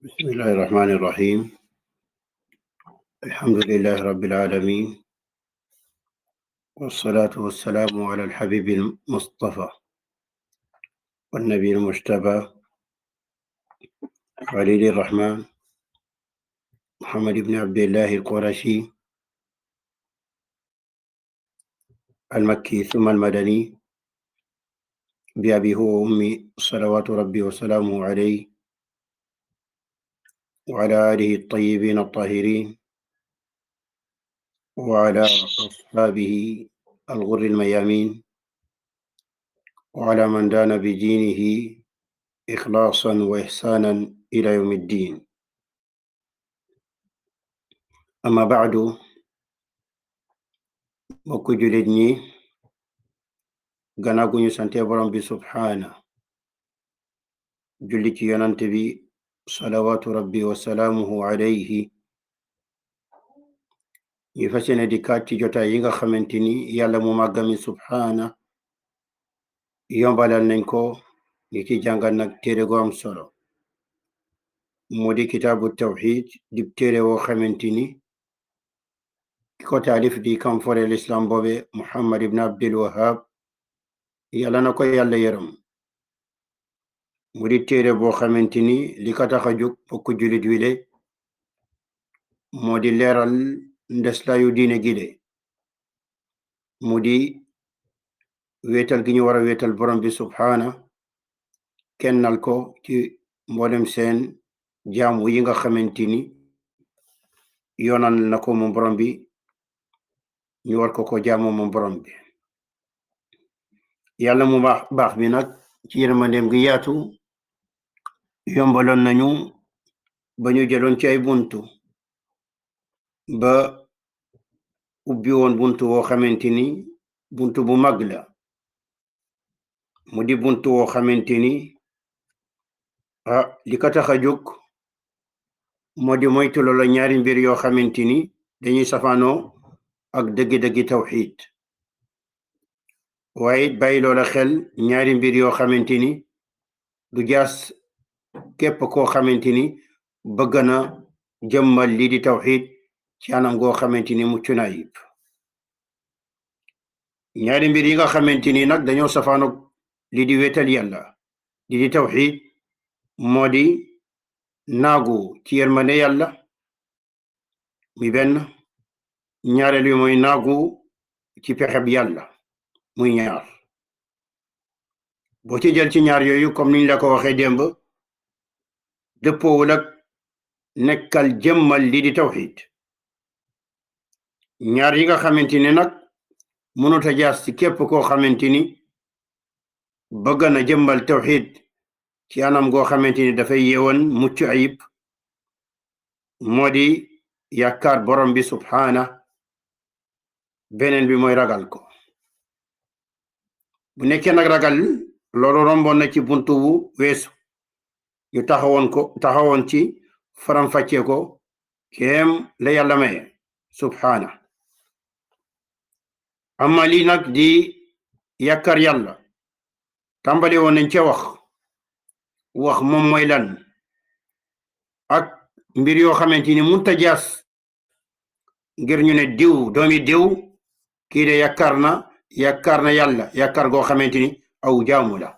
بسم الله الرحمن الرحيم. الحمد لله رب العالمين، والصلاة والسلام على الحبيب المصطفى والنبي المجتبى خليل الرحمن محمد بن عبد الله القرشي المكي ثم المدني بأبي هو وأمي صلوات ربي وسلامه عليه وعلى آله الطيبين الطاهرين وعلى أصحابه الغر الميامين وعلى من دان بدينه إخلاصا وإحسانا إلى يوم الدين. أما بعد، mbokk jullit ñi, gannaaw gu ñu sante borom bi subhaana julli ci yonante bi salawaatu rabbi wa salaamuhu alayhi, ñu fas yéene di kaat ci jotaay yi nga xamante ni yàlla mu màgg mi subhaana yombalal nañ ko ñu ci jàngal nag téere gu am solo moo di kitaabu tawxid di téere woo xamante ni ki ko taalif di kam fore l'islam boobe Muhammad ibn Abdul Wahab, yàlla na ko yàlla yërëm. mu di téere boo xamante ni li ko tax a jóg bokk jullit wi le moo di leeral ndeslaayu diine gi le mu di wéetal gi ñu war a wéetal borom bi subhaana kennal ko ci mboolem seen jaamu yi nga xamante ni yoonal na ko moom borom bi ñu war ko jaamu moom borom bi. yàlla mu baax bi nag ci yërmandeem gi yaatu yombaloon nañu ba ñu jëloon ci ay buntu ba ubbi woon buntu woo xamante ni buntu bu mag la mu di buntu woo xamante ni li ko tax a jóg moo di moytuloo la ñaari mbir yoo xamante ni dañuy safaanoo ak dëggi-dëggi tawxid, waaye bàyyi loola xel ñaari mbir yoo xamante ni du jaas képp koo xamante ni bëgg na jëmmal lii di tawxid ci anam goo xamante ni mucc na ayib. ñaari mbir yi nga xamante ni nag dañoo safaanoog lii di wéetal yàlla lii di tawxid moo di naagu ci yërmande yàlla muy benn, ñaareel bi mooy naagu ci pexeb yàlla muy ñaar. boo ci jël ci ñaar yooyu comme niñ la ko waxee démb dëppoowul ak nekkal jëmmal lii di tawxid. ñaar yi nga xamante ni nag mënut a jaas ci képp koo xamante ni bëgg na jëmmal tawxid ci anam goo xamante ni dafay yeewoon mucc ayib moo di yaakaar borom bi subhaana, beneen bi mooy ragal ko. bu nekkee nag ragal loolu romboon na ci buntu wu weesu ñu taxawoon ci faram-fàccee ko kéem la yàlla maye subhaana. amma lii nag di yaakaar yàlla tàmbali woon nañ ca wax moom mooy lan ak mbir yoo xamante ni munta jaas ngir ñu ne diw doomi diw kii de yaakaar na yàlla yaakaar goo xamante ni aw jaamu la.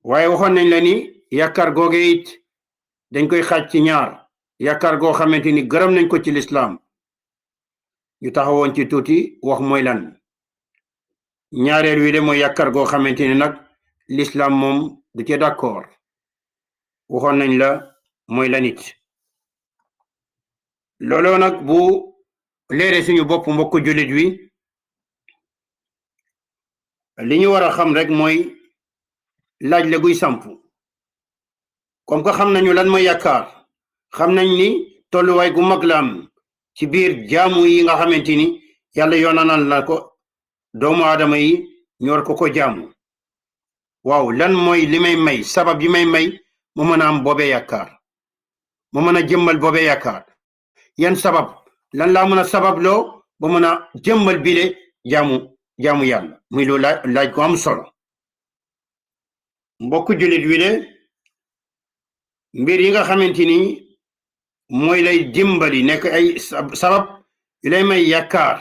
waaye waxoon nañ la ni yaakaar googe it dañ koy xaaj ci ñaar, yaakaar goo xamante ni gërëm nañ ko ci lislaam ñu taxawoon ci tuuti wax mooy lan. ñaareel wi de mooy yaakaar goo xamante ni nag lislaam moom du ci d'accord, waxoon nañ la mooy lan it. looloo nag bu leere suñu bopp mbokk jullit wi li ñu war a xam rek mooy laaj la guy sampu. comme que xam nañu lan mooy yaakaar, xam nañ ni tolluwaay gu mag la am ci biir jaamu yi nga xamante ni yàlla yoonanal na ko doomu aadama yi ñu war ko jaamu. waaw lan mooy li may sabab yi may mu mën a am boobee yaakaar, mu mën a jëmmal boobee yaakaar. yan sabab lan laa mën a sabab loo ba mën a jëmmal bile jaamu yàlla muy lu laaj ko am solo. mbokk jullit wi de mbir yi nga xamante ni mooy lay dimbali nekk ay sabab yu lay may yaakaar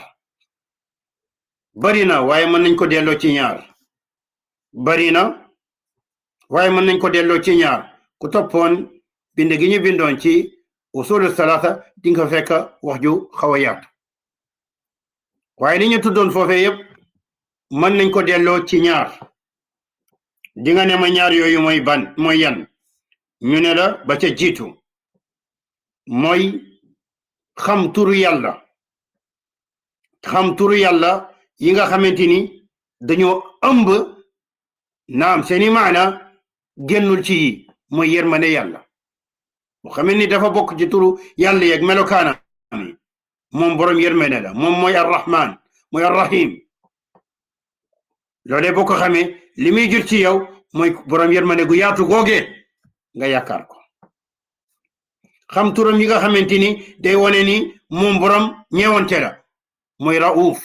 bari na waaye mën nañ ko delloo ci ñaar bari na waaye mën nañ ko delloo ci ñaar ku toppoon bind gi ñu bindoon ci usulu salaasa di nga fekk wax ju xaw a yaatu waaye li ñu tuddoon foofee yëpp mën nañ ko delloo ci ñaar di nga ne ma ñaar yooyu mooy yan ñu ne la ba ca jiitu mooy xam turu yàlla yi nga xamante ni dañoo ëmb naam seeni maana génnul ci yi mooy yërmande yàlla boo xamee ni dafa bokk ci turu yàlla yeeg melokaana moom boroom yërmande la moom mooy arrahman mooy arrahim loolee boo ko xamee li muy jur ci yow mooy boroom yërmande gu yaatu googee nga yaakaar ko xam turam yi nga xamante ni day wone ni moom boroom ñeewante la mooy rauf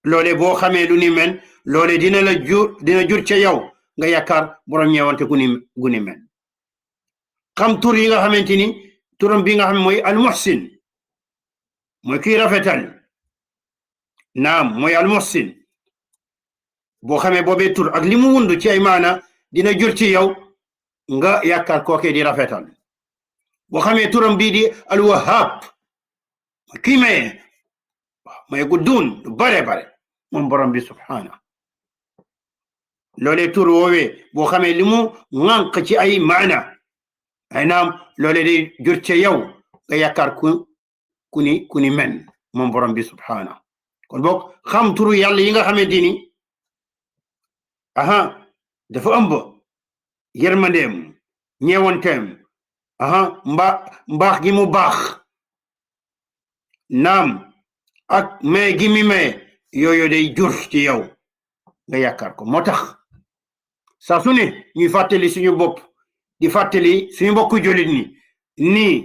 loole boo xamee lu ni mel loole dina jur ca yow nga yaakaar boroom ñeewante gu ni mel xam tur yi nga xamante ni turam bi nga xam mooy almuhsin mooy kuy rafetal naam mooy almuhsin boo xamee boobee tur ak li mu wundu ci ay maana dina jur ci yow nga yaakaar kooke di rafetal boo xamee turam bii di alwahab kii maye may guddun du bare moom borom bi subhana loolee tur woowee boo xamee li mu ŋànq ci ay maana ay naam loolee day jur ca yow nga yaakaar ku ni men moom borom bi subhana kon boog xam turu yàlla yi nga xamante ni dafa ëmb yërmandeem ñeewanteem mbaax gi mu baax naam ak may gi mi may yooyu day jur ci yow nga yaakaar ko moo tax saa su ne ñuy fàttali suñu bopp di fàttali suñu mbokku jullit nii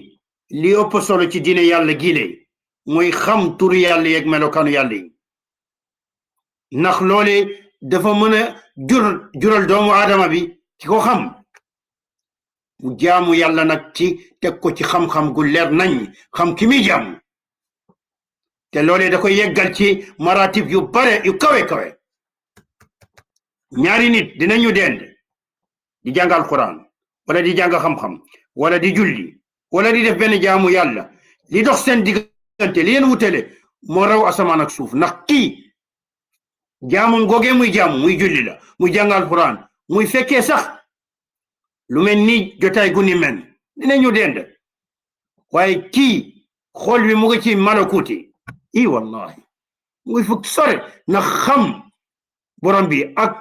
li ëpp solo ci diine yàlla giile mooy xam turu yàlla yeeg melokaanu yàlla yi ndax loole dafa mën a jural doomu aadama bi ci ko xam mu jaamu yàlla nag ci teg ko ci xam-xam gu leer nañ xam ki muy jaamu te loolee da koy yeggal ci maratib yu bare yu kawe ñaari nit dinañu dend di jàngal Quran wala di jàng xam-xam wala di julli wala di def benn jaamu yàlla li dox seen diggante li leen wutale moo raw asamaan ak suuf ndax kii jaamam googee muy jaamu muy julli la muy jàngal Quran muy fekkee sax lu mel ni jotaay gu ni mel dinañu dend waaye kii xool bi mu ngi ci malakuuti wallahi mu ngi fukk sore na xam borom bi ak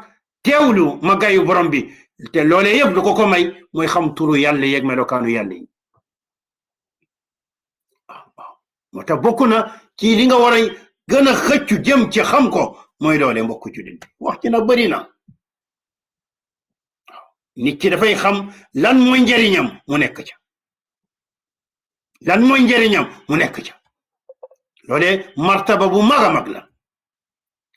teewlu magayu borom bi te loolee yëpp lu ko may mooy xam turu yàlla yeeg melokaanu yàlla yi moo tax bokk na ci li nga war a gën a xëccu jëm ci xam ko mooy loole mbokku jullit wax ci nag bëri na nit ki dafay xam lan mooy njariñam mu nekk ca loole martaba bu mag a mag la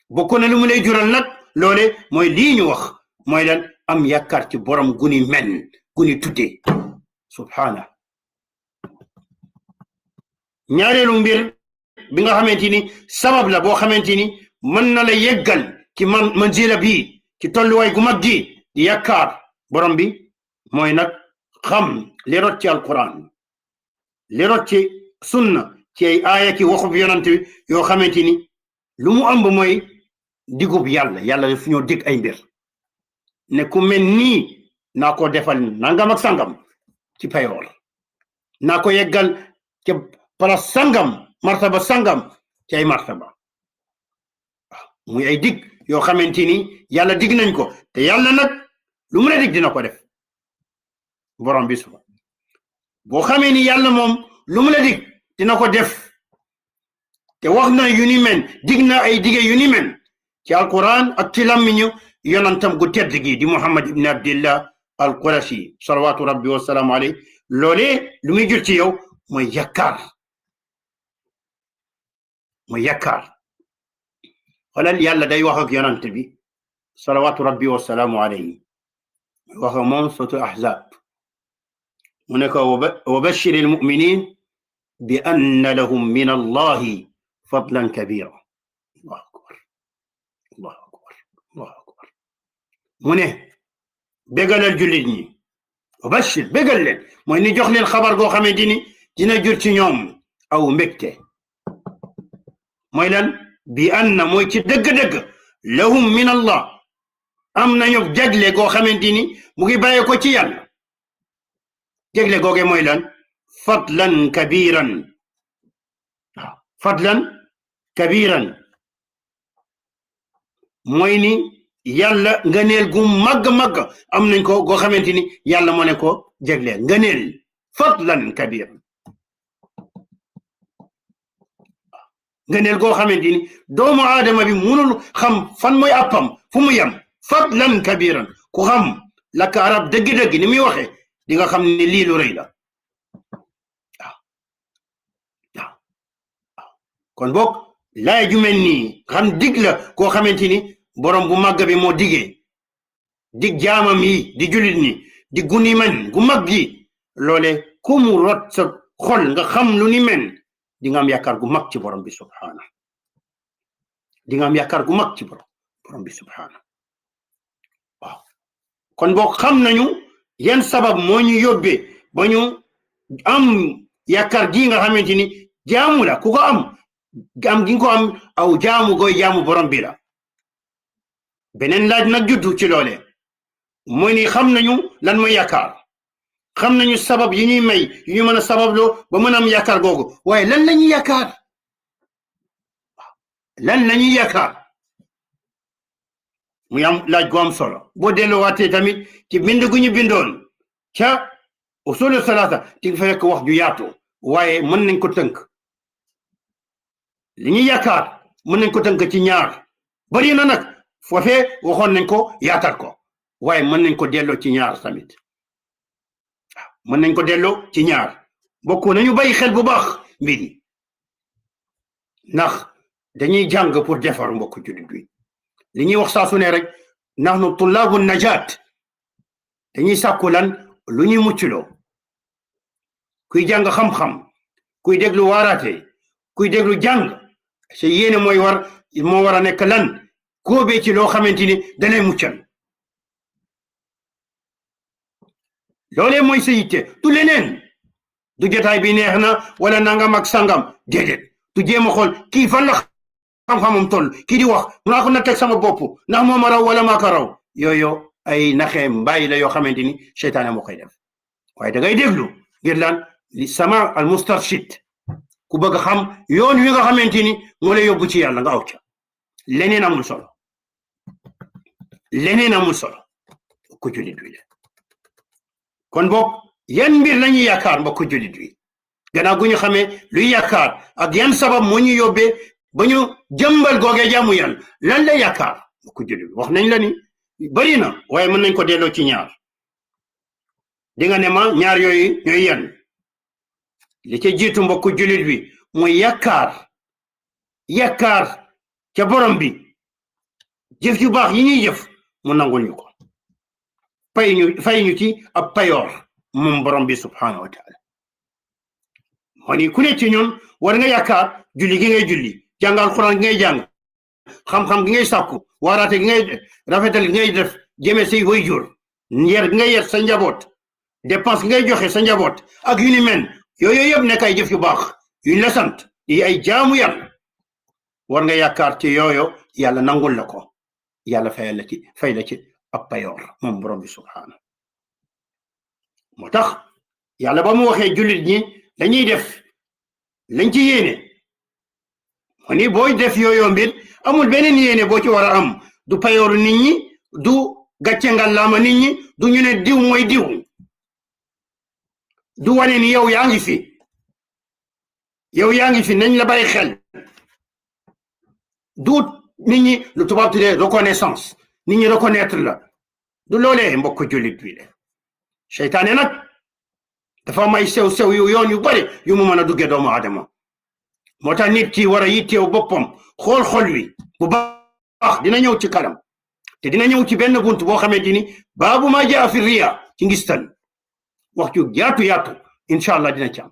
bokk na lu mu lay jural nag loole mooy lii ñu wax mooy lan am yaakaar ci borom guni men guni tudde subhana ñaareelu mbir bi nga xamante ni sabab la boo xamante ni mën na la yeggal ci manzila bii ci tolluwaay gu mag gi di yaakaar borom bi mooy nag xam li rot ci alquran li rot ci sunna ci ay aaya ki waxub yonante bi yoo xamante ni lu mu ëmb mooy digub yàlla daf ñoo dig ay mbir ne ku mel nii naa ko defal nangam ak sangam ci payoor naa ko yeggal ca pala sangam martaba sangam ci ay martaba muy ay dig yoo xamante ni yàlla dig nañ ko te yàlla nag lu mu la dig dina ko def borom bi suba boo xamee ni yàlla moom lu mu la dig dina ko def te wax na yu ni men dig na ay dige yu ni men ci alquran ak ci làmmiñu yonantam gu tedd gi di Muhammad ibn Abdillah al-Qurashi salawatu rabbi wa salaamu alayhi loolee lu muy jur ci yow mooy yaakaar xoolal yàlla day wax ak yonant bi salawatu rabbi wa salaamu alayhi wax ak moom sotu ahzab هناك وبشر المؤمنين بأن لهم من الله فضلا كبيرا. الله أكبر الله أكبر الله أكبر. هنا بقال الجلدني وبشر بقال لن ما إني جوخ الخبر جو خمديني دينا جرتي يوم أو مكتة مايلان بأن مويتي دق لهم من الله أمنا يوم جغل جو خمديني مغي بايو كوتي يالا جغل جو مايلان فضلا كبيرا فضلا كبيرا مويني yàlla ngëneel gu mag am nañ ko goo xamante ni yàlla moo ne ko jéglee ngëneel fadlan kabir ngëneel goo xamante ni doomu aadama bi munul xam fan mooy appam fu mu yem fadlan kabiran ku xam lakk arab dëgg-dëgg ni muy waxe di nga xam ne lii lu rëy la waaw kon boog laay ju mel nii xam dig la koo xamante ni borom bu màgg bi moo digee dig jaamam yi di julit ni di guni man gu mag gi loole ku mu rot sa xol nga xam lu ni men di nga am yaakaar gu mag ci borom bi subhana di nga am yaakaar gu mag ci borom bi subhana waaw kon boo xam nañu yan sabab moo ñu yóbbe ba ñu am yaakaar gi nga xamante ni jaamu la ku ko am gi ko am aw jaamu goy jaamu borom bi la beneen laaj nag juddu ci loole mooy ni xam nañu lan mooy yaakaar xam nañu sabab yi ñuy may yu ñu mën a sababloo ba mën a am yaakaar googu waaye lan la ñuy yaakaar lan la ñuy yaakaar muy am laaj gu am solo boo delluwaatee tamit ci bind gu ñu bindoon ca usulu salaata ti nga fekk wax ju yaatu waaye mën nañ ko tënk li ñuy yaakaar mën nañ ko tënk ci ñaar bari na nag foofee waxoon nañ ko yaatal ko waaye mën nañ ko delloo ci ñaar tamit mën nañ ko delloo ci ñaar bokk nañu bàyyi xel bu baax mbir yi ndax dañuy jàng pour defar mbokk jullit bi li ñuy wax saa su ne rek nahnu tullaabu najaat dañuy sàkku lan lu ñuy muccloo kuy jàng xam-xam kuy déglu waaraate kuy déglu jàng sa yéene moo war a nekk lan góobee ci loo xamante ni danay muccal loolee mooy sa yitte du leneen du jotaay bi neex na wala nangam ak sangam déedéet du jéem a xool kii fan la xam-xamam toll kii di wax naa ko na teg sama bopp ndax moo ma raw wala maa ko raw yooyu ay naxee mbaay la yoo xamante ni seytaane moo koy def waaye da ngay déglu ngir lan li sama al mustarshid ku bëgg xam yoon wi nga xamante ni moo lay yóbbu ci yàlla nga aw ca leneen amul solo leneen amul solo ku julit wi kon boog yan mbir lañuy yaakaar mbokk julit wi gannaaw gu ñu xamee luy yaakaar ak yan sabab moo ñu yóbbee ba ñu jëmbal googee jaamu yàlla lan la yaakaar mbokk julit wi wax nañ la ni bari na waaye mën nañ ko delloo ci ñaar di nga ne ma ñaar yooyu ñooy yan li ca jiitu mbokk julit wi mooy yaakaar ca borom bi jëf yu baax yi ñuy jëf mu nangul ñu ko fay ñu ci ab payoor moom borom bi subhanahu wa taala moo ni ku ne ci ñun war nga yaakaar julli gi ngay julli jàngal Alxuraan gi ngay jàng xam-xam gi ngay sàkku waaraate gi ngay rafetal gi ngay def jëme say waajur yar gi ngay yar sa njaboot dépense gi ngay joxe sa njaboot ak yu ni mel yooyu yëpp nekk ay jëf yu baax yuñ la sant yi ay jaamu yàlla war nga yaakaar ci yooyu yàlla nangul la ko yàlla fay la ci ab payoor moom borom bi subhaanahu moo tax yàlla ba mu waxee jullit ñi dañuy def lañ ci yéene moo ni booy def yooyu mbir amul beneen yéene boo ci war a am du payooru nit ñi du gàcce ngàllaama nit ñi du ñu ne diw mooy diw du wane ni yow yaa ngi fi nañ la bàyyi xel du nit ñi lu tubaab tuddee reconnaissance nit ñi reconnaître la du loolee mbokk jullit bi de seytaane nag dafa am ay sew yu yoon yu bari yu mu mën a duggee doomu aadama moo tax nit ki war a yitteew boppam xool xol wi bu baax dina ñëw ci kanam te dina ñëw ci benn bunt boo xamante ni baabu ma jaa fi riya ci ngistal waxtu yaatu incha allah dina ci am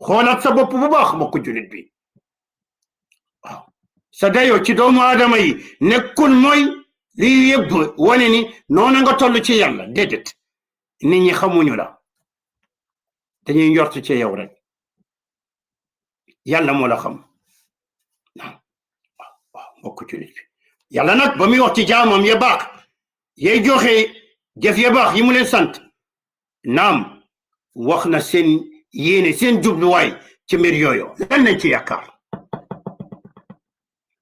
xoolaat sa bopp bu baax mbokku jullit bi waaw sa dayoo ci doomu aadama yi nekkul mooy lii yëpp wane ni noonu nga toll ci yàlla déedéet nit ñi xamuñu la dañuy njort ci yow rek yàlla moo la xam waaw mbokku jullit bi yàlla nag ba muy wax ci jaamam ya baax yay joxe jëf ya baax yi mu leen sant naam wax na seen yéene seen jubluwaay ci mbir yooyu lan nañ ci yaakaar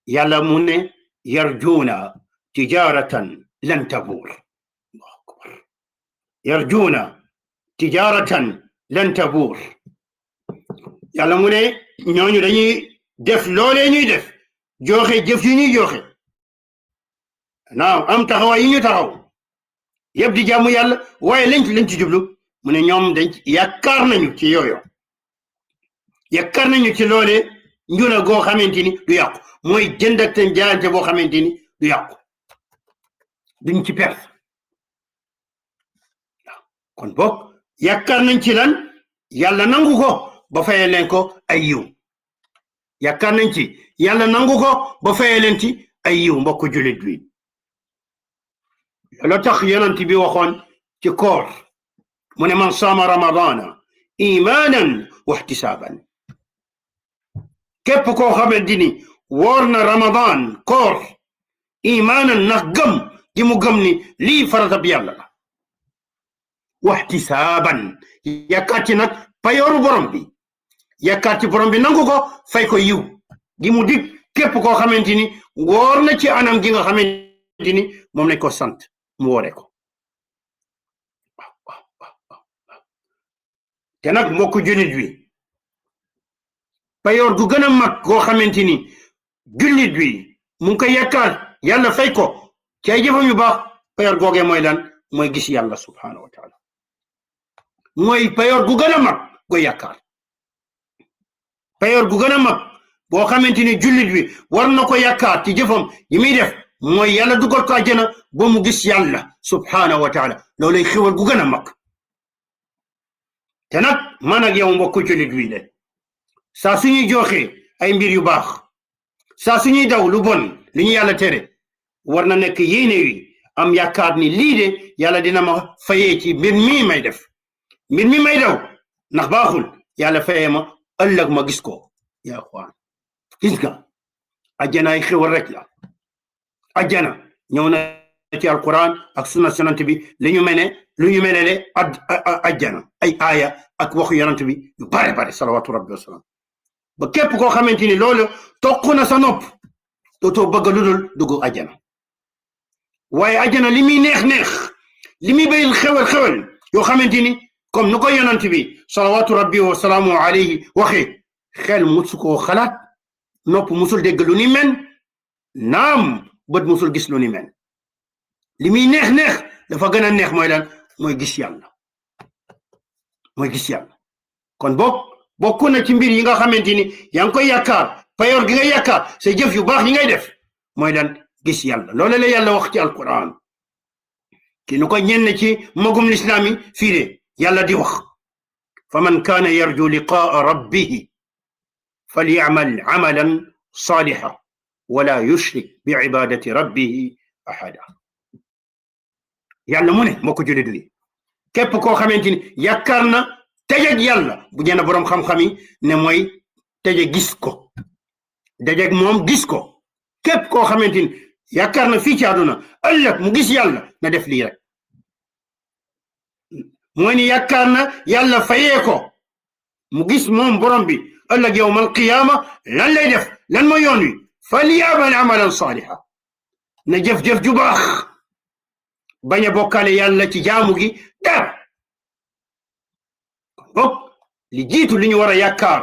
yàlla mu ne yarjuuna tijaratan lan tabuur yarjuuna tijaratan lan tabuur yàlla mu ne ñooñu dañuy def loolee ñuy def joxe jëf yi ñuy joxe naam am taxawaay yi ñu taxaw yëpp di jaamu yàlla waaye lañ ci jublu mu ne ñoom dañ yaakaar nañu ci yooyu yaakaar nañu ci loolee njuna goo xamante ni du yàqu mooy jënd ak seen jaayante boo xamante ni du yàqu duñ ci perte kon boog yaakaar nañ ci lan yàlla nangu ko ba fayee leen ko ay yiw yaakaar nañ ci yàlla nangu ko ba fayee leen ci ay yiw mbokku jullit bi loolu tax yonent bi waxoon ci koor mu ne man saama ramadana imanan wa ihtisaban képp koo xamante ni woor na ramadan koor imanan ndax gëm gi mu gëm ni lii farata bi yàlla la wa ihtisaban yaakaar ci nag payooru borom bi yaakaar ci borom bi nangu ko fay ko yiw gi mu dig képp koo xamante ni woor na ci anam gi nga xamante ni moom lañ ko sant mu woore ko te nag mbokku jullit bi payoor gu gën a mag goo xamante ni jullit bi mu ngi koy yaakaar yàlla fay ko ci ay jëfam yu baax payoor googee mooy lan mooy gis yàlla subhanahu wa taala mooy payoor gu gën a mag go yaakaar payoor gu gën a mag boo xamante ni jullit bi war na ko yaakaar ci jëfam yi muy def mooy yàlla dugal ko àjjana ba mu gis yàlla subhanahu wa taala loolay xéwal gu gën a mag te nag man ak yow mbokku jullit wi de saa suñuy joxe ay mbir yu baax saa suñuy daw lu bon li ñu yàlla tere war na nekk yéene wi am yaakaar ni lii de yàlla dina ma fayee ci mbir mii may def mbir mi may daw ndax baaxul yàlla fayee ma ëllëg ma gis ko yaa xwaan gis nga ajjana ay xéwal rek la ajjana ñëw na ci alquran ak sunna yonent bi lu ñu menele ajjana ay aaya ak waxu yonent bi yu bare salawatu rabbi wasalaam ba képp koo xamante ni loolu toq na sa nopp dootoo bëgg lu dul dugg ajjana waaye ajjana li muy neex li muy bayil xewal yoo xamante ni comme nu ko yonent bi salawatu rabbi wasalaamu alayhi waxee xel musu koo xalaat nopp musul dégg lu ni men naam bët musul gis lu ni men li muy neex dafa gën a neex mooy lan mooy gis yàlla kon bokk na ci mbir yi nga xamante ni yaa ngi koy yaakaar payoor gi ngay yaakaar sa jëf yu baax yi ngay def mooy lan gis yàlla loolu la yàlla wax ci alquran ki nu ko ñenn ci magum lislaam yi fii de yàlla di wax fa man kaana yarju liqaa rabbihi falyamal amalan salihan wala yushrik bi ibadati rabbihi ahada yàlla mu ne mbokk jullit wi képp koo xamante ni yaakaar na tejeg yàlla bu ñenn boroom xam-xam yi ne mooy teje gis ko dajeg moom gis ko képp koo xamante ni yaakaar na fii ci àdduna ëllëg mu gis yàlla na def lii rek mooy ni yaakaar na yàlla fayee ko mu gis moom borom bi ëllëg yawmal qiyaama lan lay def lan mooy yoon wi falyamal amalan saaliha na jëf-jëf ju baax bañ a bokkaale yàlla ci jaamu gi dara bokk li jiitu li ñu war a yaakaar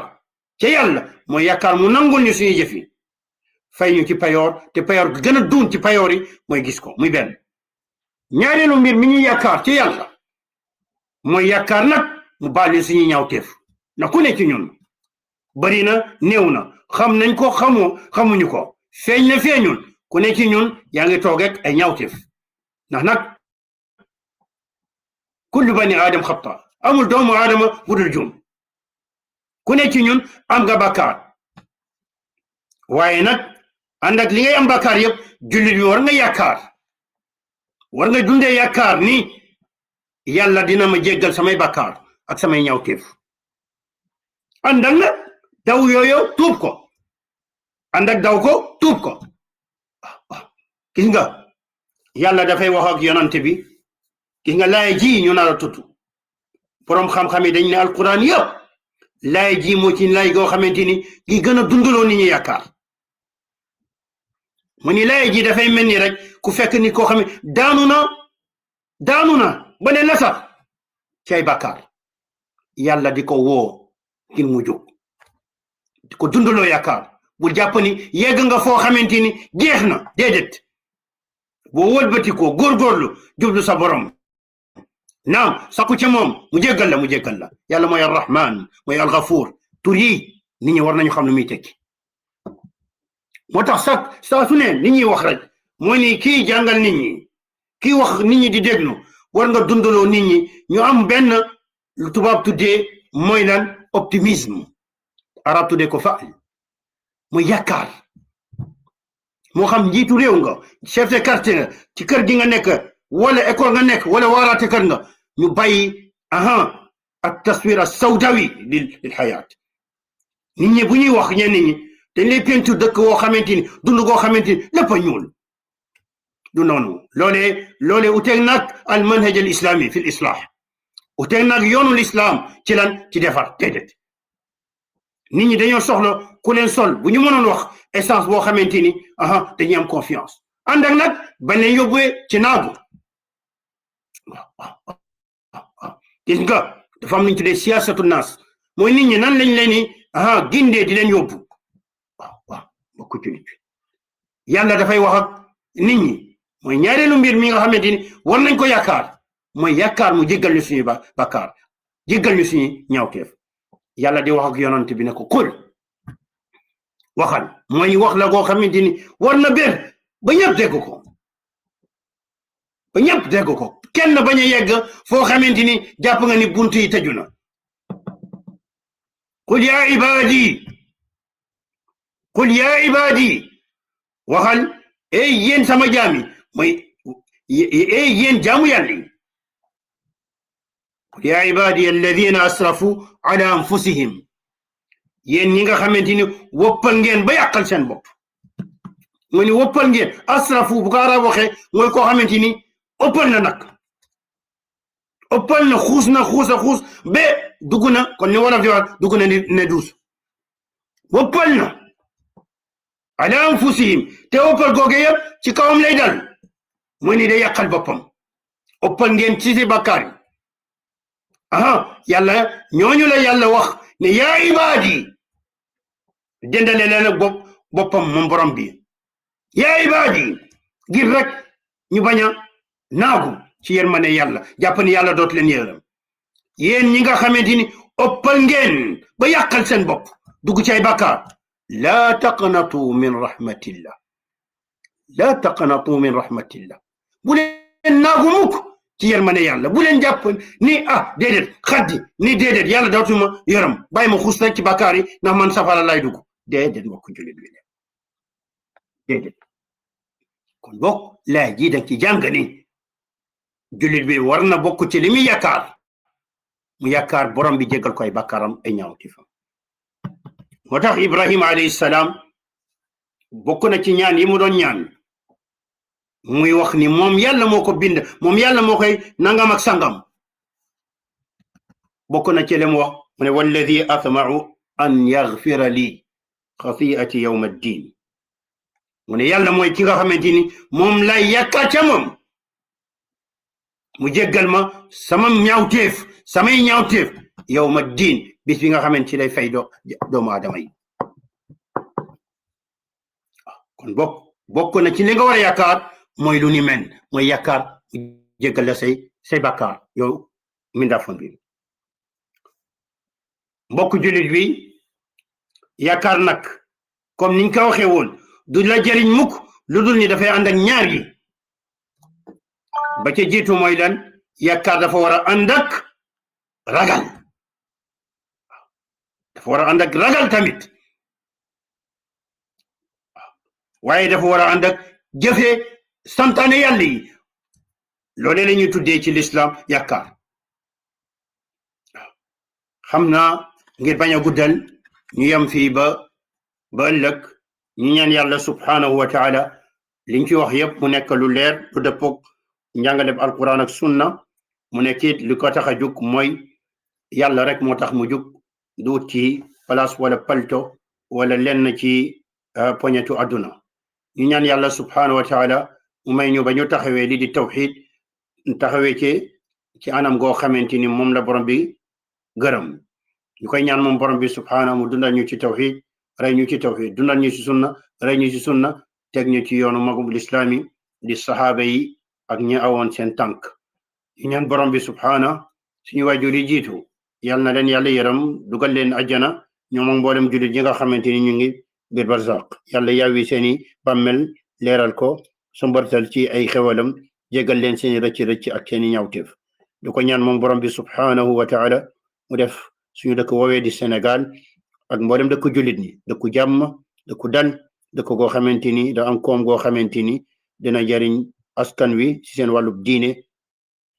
ca yàlla mooy yaakaar mu nangul ñu suñuy jëf yi fay ñu ci payoor te payoor gi gën a duun ci payoor yi mooy gis ko muy benn ñaareelu mbir mi ñuy yaakaar ci yàlla mooy yaakaar nag mu baal ñu suñuy ñaawteef na ku ne ci ñun bari na néew na xam nañ ko xamuñu ko feeñ na feeñul ku ne ci ñun yaa ngi toog ak ay ñaawteef ndax nag kullu bani aadam xata amul doomu aadama bu dul juum ku ne ci ñun am nga bàkkaar waaye nag ànd ak li ngay am bàkkaar yëpp jullit bi war nga dundee yaakaar ni yàlla dina ma jéggal samay bàkkaar ak samay ñaawteef ànd ak nag daw yooyu tuub ko ànd ak daw ko tuub ko gis nga yàlla dafay wax ak yonante bi gis nga laay ji ñu nar a tudd boroom xam-xam yi dañ ne alquran yëpp laay ji moo ci laay goo xamante ni gi gën a dundaloo nit ñi yaakaar mu ni laay ji dafay mel ni rek ku fekk nit koo xam ne daanu na ba ne la sax ci ay bàkkaar yàlla di ko woo ngir mu jóg di ko dundaloo yaakaar bul jàpp ni yegg nga foo xamante ni jeex na déedéet boo wëlbati ko góorgóorlu jublu sa borom naam sakku ca moom mu jéggal la yàlla mooy arrahman mooy alxafuur tur yi nit ñi war nañu xam lu muy tekki moo tax saa su ne nit ñi wax rek mooy ni kii jàngal nit ñi kii wax nit ñi di déglu war nga dundaloo nit ñi ñu am benn lu tubaab tuddee mooy lan optimisme arab tuddee ko faal mooy yaakaar moo xam njiitu réew nga chef de quartier nga ci kër gi nga nekk wala école nga nekk wala waaraate kër nga ñu bàyyi ak taswir as-sawdawi lil xayaat nit ñi bu ñuy wax ñenn ñi dañ lay peinture dëkk woo xamante ni dund goo xamante ni lépp a ñuul du noonu loolee uteeg nag al manhaj al islami fi l islah uteeg nag yoonu l'islam ci lan ci defar déedéet nit ñi dañoo soxla ku leen sol bu ñu mënoon wax essence boo xamante ni dañuy am confiance ànd ak nag bañ leen yóbbee ci naagu gis nga dafa am lu ñu tuddee siyaasatu naas mooy nit ñi nan lañ leen ni gindee di leen yóbbu bokku ci nit yàlla dafay wax ak nit ñi mooy ñaareelu mbir mi nga xamante ni war nañ ko yaakaar mooy yaakaar mu jéggal ñu suñu bàkkaar jéggal ñu suñu ñaawteef yàlla di wax ak yonante bi ne ko kul waxal mooy wax la goo xamante ni war na bér ba ñëpp dégg ko kenn bañ a yegg foo xamante ni jàpp nga ni bunt yi tëju na qul yaa ibaadi waxal yéen sama jaami mooy yéen jaamu yàlla yi qul yaa ibaadi alladina asrafu ala anfusihim yéen ñi nga xamante ni woppal ngeen ba yàqal seen bopp mu ni woppal ngeen asrafu bu ko arab waxee mooy koo xamante ni ëppal na nag ëppal na xuus ba dugg na kon ni wolof di wax dugg na ne duus woppal na ala anfusihim te woppal googe yëpp ci kawam lay dal mu ni day yàqal boppam ëppal ngeen ci si bàkkaar yi yàlla ñooñu la yàlla wax ne yaa ibaadi dendale leen ak boppam moom borom bi yaa ibaadi ngir rek ñu bañ a naagu ci yërmande yàlla jàpp ni yàlla dootu leen yërëm yéen ñi nga xamante ni ëppal ngeen ba yàqal seen bopp dugg ci ay bàkkaar laa taqnatu min rahmatillah bu leen naagu mukk ci yërmande yàlla bu leen jàpp ni déedéet xaddi ni déedéet yàlla dootuma yërëm bàyyi ma xuus rek ci bàkkaar yi ndax man safara lay dugg déedéet mbokk jullit bi déedéet kon bokk laay ji dang ci jàng ni jullit bi war na bokk ci li muy yaakaar mu yaakaar borom bi jéggal ko ay bàkkaaram ay ñaawteefam moo tax Ibrahima alayhi salaam bokk na ci ñaan yi mu doon ñaan muy wax ni moom yàlla moo ko bind moom yàlla moo koy nangam ak sangam bokk na ci li mu wax mu ne walladi atma'u an yaghfira li xati'ati yawma ddin mu ne yàlla mooy ki nga xamante ni moom lay yaakaar ca moom mu jéggal ma samay ñaawteef yawma ddin bis bi nga xamante ci lay fay doomu aadama yi kon bokk na ci li nga war a yaakaar mooy lu ni mel mooy yaakaar mu jéggal la say bàkkaar yow mindaafon bi mbokk jullit bi yaakaar nag comme niñ ko waxee woon du la jëriñ mukk lu dul ni dafay ànd ak ñaar yi ba ca jiitu mooy lan yaakaar dafa war a ànd ak ragal dafa war a ànd ak ragal tamit waaye dafa war a ànd ak jëfe santaane yàlla yi loolee la ñuy tuddee ci lislaam yaakaar xam naa ngir bañ a guddal ñu yem fii ba ëllëg ñu ñaan yàlla subhanahu wa taala liñ ci wax yépp mu nekk lu leer lu dëppoog njàngaleb alquran ak sunna mu nekk it li ko tax a jug mooy yàlla rek moo tax mu jug duut ci place wala palto wala lenn ci poñetu àdduna ñu ñaan yàlla subhanahu wa taala mu may ñu ba ñu taxawee li di tawxid taxawee ci anam goo xamante ni moom la borom bi gërëm ñu koy ñaan moom borom bi subhanahu mu dundal ñu ci tawxid rey ñu ci tawxid dundal ñu ci sunna rey ñu ci sunna teg ñu ci yoonu magum lislaami di saxaaba yi ak ñi awoon seen tànk ñu ñaan borom bi subhana suñu waajur yi jiitu yal na leen yàlla yërëm dugal leen ajjana ñoom ak mboolem jullit yi nga xamante ni ñu ngi biir barzaq yàlla yaawi seeni bàmmel leeral ko sumbartal ci ay xewalam jégal leen seeni rëcc ak seeni ñawteef du ko ñaan moom borom bi subhanahu wa taala mu def suñu dëkk woowee di Sénégal ak mboolem dëkku jullit ñi dëkku jàmm dëkku dal dëkk goo xamante ni da am koom goo xamante ni dina jariñ askan wi ci seen wàllum diine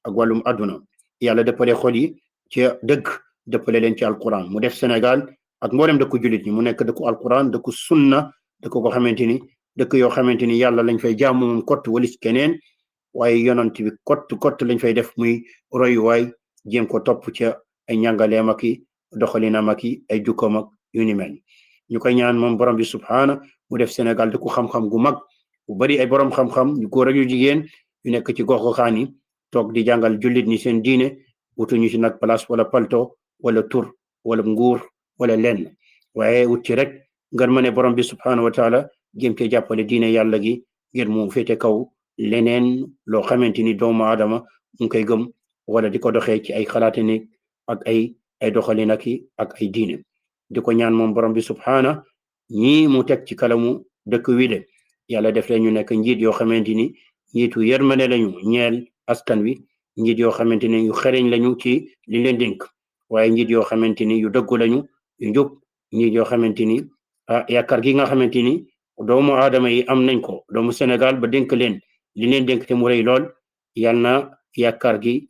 ak wàllum àdduna yàlla dëppale xol yi ci dëgg dëppale leen ci alquran mu def Sénégal ak mboolem dëkku jullit ñi mu nekk dëkku alquran dëkku sunna dëkk goo xamante ni dëkk yoo xamante ni yàlla lañ fay jaamu moom kott walis keneen waaye yonent bi kott lañ fay def muy royuwaay jéem ko topp ca ay njàngaleem ak i doxalinam ak i ay jukkoom ak yu ni mel ñu koy ñaan moom borom bi subhaana mu def Sénégal dëkku xam-xam gu mag bu bari ay borom xam-xam yu góor ak yu jigéen yu nekk ci gox-goxaan yi toog di jàngal jullit ñi seen diine wutuñu ci nag place wala palto wala tur wala nguur wala lenn waaye wut ci rek ngar ma ne borom bi subhaanahu wa taala jéem cee jàppale diine yàlla gi ngir mu féete kaw leneen loo xamante ni doomu aadama mu ngi koy gëm wala di ko doxee ci ay xalaate ni ak ay doxalin ak ay diine di ko ñaan moom borom bi subhaana ñii mu teg ci kalamu dëkk wi de yàlla def leen ñu nekk njiit yoo xamante ni njiitu yërmande lañu ñeel askan wi njiit yoo xamante ni yu xereñ lañu ci li leen dénk waaye njiit yoo xamante ni yu dëggu lañu yu njub njiit yoo xamante ni yaakaar gi nga xamante ni doomu aadama yi am nañ ko doomu Sénégal ba dénk leen li leen dénk te mu rëy lool yal na yaakaar gi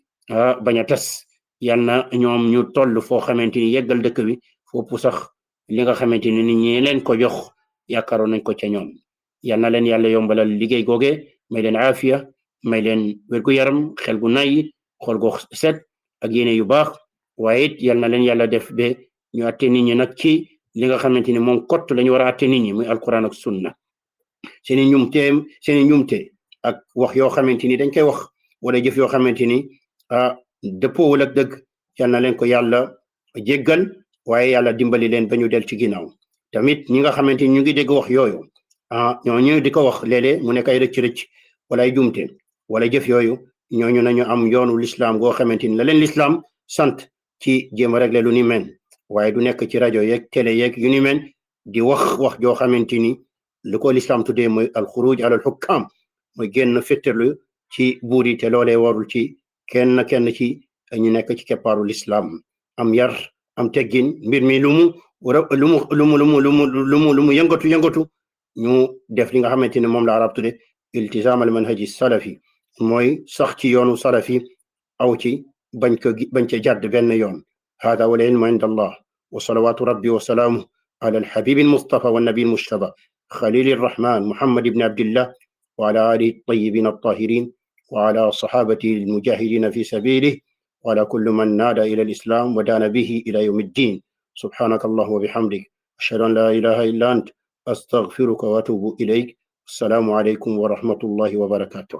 bañ a tas yal na ñoom ñu toll foo xamante ni yeggal dëkk bi foofu sax li nga xamante ni nit ñi leen ko jox yaakaaroon nañ ko ca ñoom yal na leen yàlla yombalal liggéey googe may leen aafiya may leen wérgu yaram xel gu nay xol gu set ak yéene yu baax waaye it yal na leen yàlla def ba ñu atte nit ñi nag ci li nga xamante ni moom kott lañu war a atte nit ñi muy alquran ak sunna seeni ñumte ak wax yoo xamante ni dañ koy wax wala jëf yoo xamante ni dëppoowul ak dëgg yal na leen ko yàlla jéggal waaye yàlla dimbali leen ba ñu del ci ginnaaw tamit ñi nga xamante ni ñu ngi dégg wax yooyu ñooñu di ko wax léeg-léeg mu nekk ay rëcc-rëcc wala ay jumte wala jëf yooyu ñooñu nañu am yoonu lislaam goo xamante ni la leen lislaam sant ci jéem a régler lu ni mel waaye du nekk ci rajo yeeg télé yeeg yu ni mel di wax joo xamante ni lu ko lislaam tuddee mooy alxuruj alal xukkaam mooy génn fetterlu ci buur yi te loolee warul ci kenn ci ñu nekk ci keppaaru lislaam am yar am teggin mbir mi lu mu yëngatu ñu def li nga xamante ni moom la arab tudde iltizam al manhaji salafi mooy sax ci yoonu salafi aw ci bañ ca jàdd benn yoon hada wal ilmu inda allah wa salawatu rabbi wa salaamu ala alhabibi almustafa wa nabi almujtaba khalili arrahman muhammad ibn abdillah wa ala alihi altayibin altahirin wa ala sahabatihi almujahidin fi sabilih wa ala kulli man nada ila alislam wa dana bihi ila yawm الدين سبحانك الله وبحمدك أشهد أن لا إله إلا أنت أستغفرك وأتوب إليك السلام عليكم ورحمة الله وبركاته